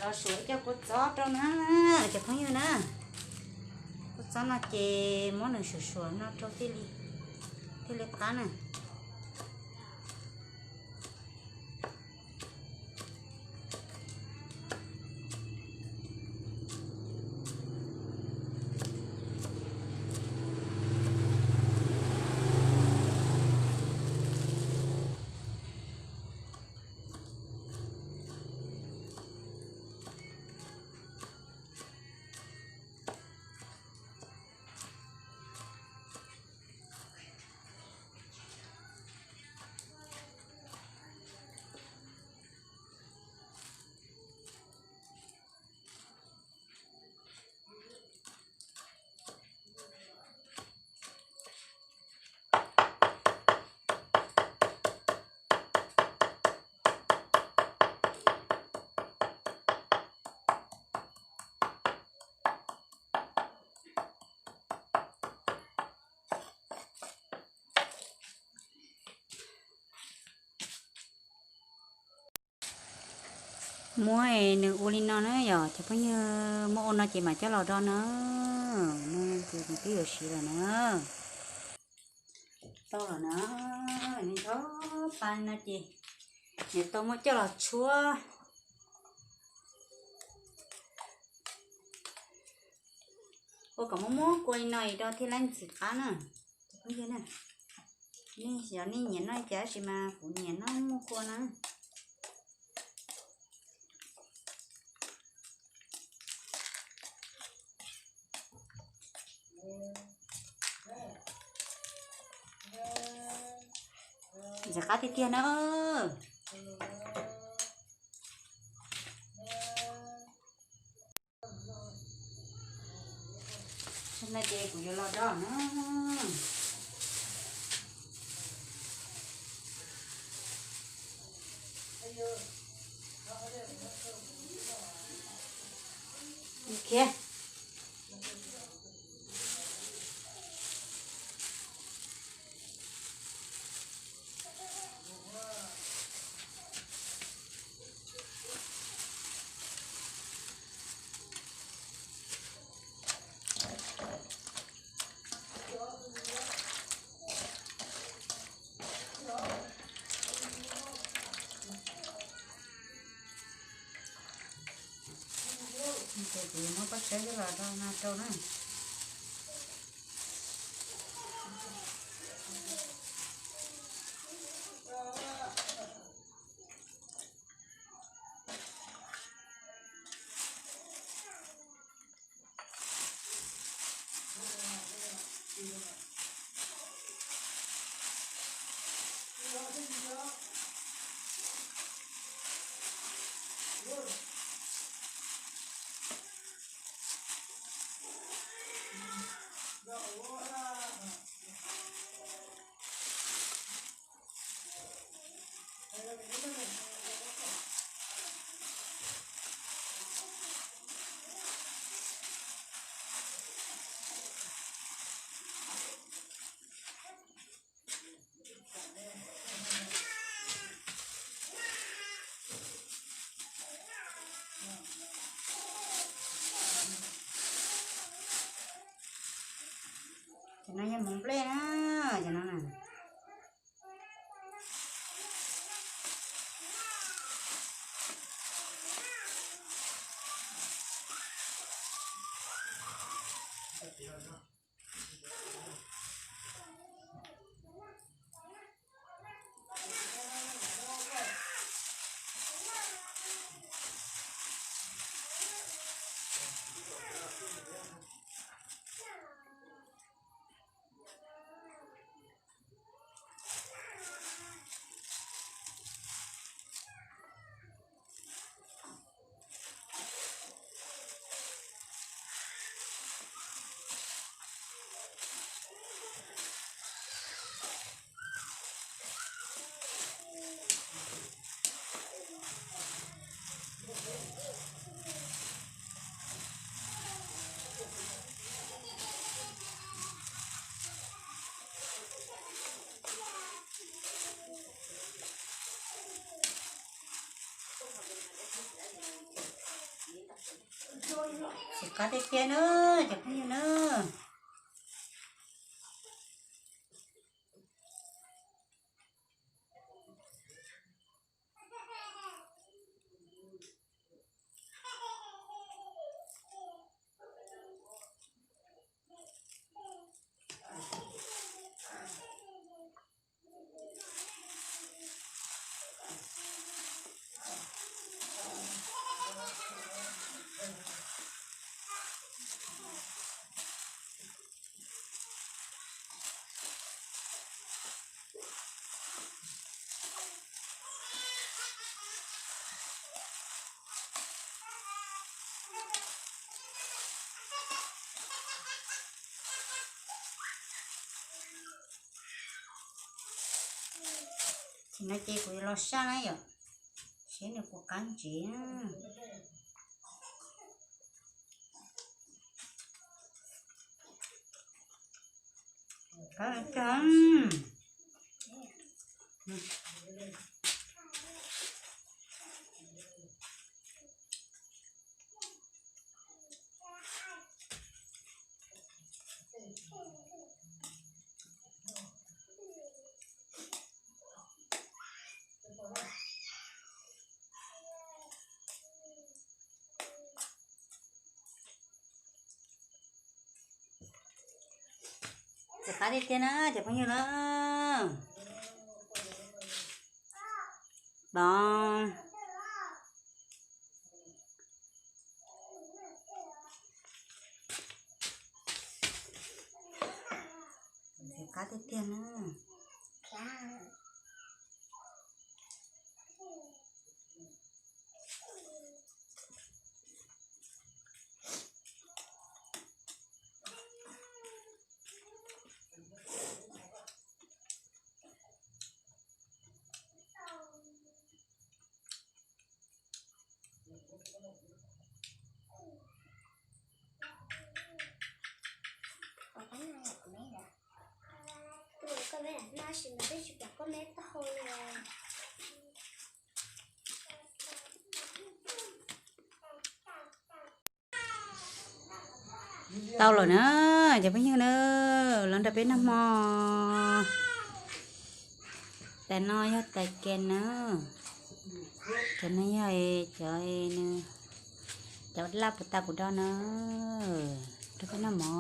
Los suav ib co kua txob rau na, cov phooj ywg na. Kua txob no ces muab nws suav suav no rau thiaj li, thiaj li qab na. Muab nws ua li no na yom, cov phooj ywg, muab ua no ces mam coj los do na. No ces nws twb yuav siav lawm na. Tau lawm na, nws txhob pa no ces nws tau muab coj los tshuab. Ua kom muab muab kua li no es do thiaj li ntxim qab na. Nej yog nej nyiam noj cas tab sis mas kuv nyiam noj muaj kua na. Ntxim qab tiag tiag na. Tam no ces kuv yuav los do na. Ok. Ces kuv muab pob tsawb coj los rau no rau na. Cov no yog hmoov nplej na, cov no na. Txiv qab tiag tiag na, cov phooj ywg na. Thaum no ces kuv yuav los saj na yom, seb nws puas qab ntsev. Qab heev. Txiv qab tiag tiag na cov phooj ywg na. Pom. Txiv qab tiag tiag na. Tau lawm na, cov phooj ywg na, los nrog peb noj hmo. Tais no yog tais kem na. Cov no yog cov, cov laj puas tas kuv do na. Nrog peb noj hmo.